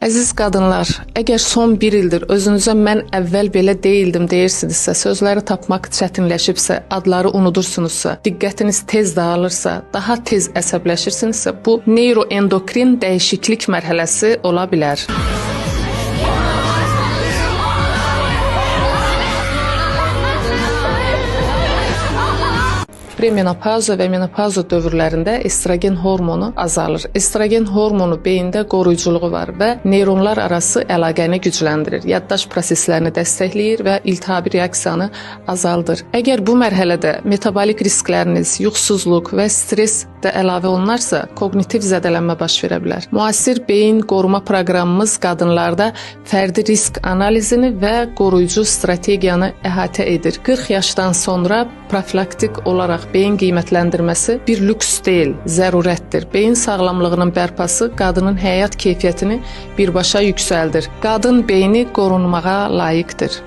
Əziz qadınlar, əgər son bir ildir özünüzə mən əvvəl belə deyildim deyirsinizsə, sözləri tapmaq çətinləşibsə, adları unudursunuzsa, diqqətiniz tez dağılırsa, daha tez əsəbləşirsinizsə, bu neyroendokrin dəyişiklik mərhələsi ola bilər. Premenopauza və menopauza dövrlərində estrogen hormonu azalır. Estrogen hormonu beyində qoruyuculuğu var və neyronlar arası əlaqəni gücləndirir, yaddaş proseslərini dəstəkləyir və iltihabi reaksiyanı azaldır. Əgər bu mərhələdə metabolik riskləriniz, yuxusuzluq və stres də əlavə olunarsa, koqnitiv zədələnmə baş verə bilər. Müasir beyin qoruma proqramımız qadınlarda fərdi risk analizini və qoruyucu strategiyanı əhatə edir. 40 yaşdan sonra profilaktik olaraq beyin qiymətləndirməsi bir lüks deyil, zərurətdir. Beyin sağlamlığının bərpası qadının həyat keyfiyyətini birbaşa yüksəldir. Qadın beyni qorunmağa layiqdir.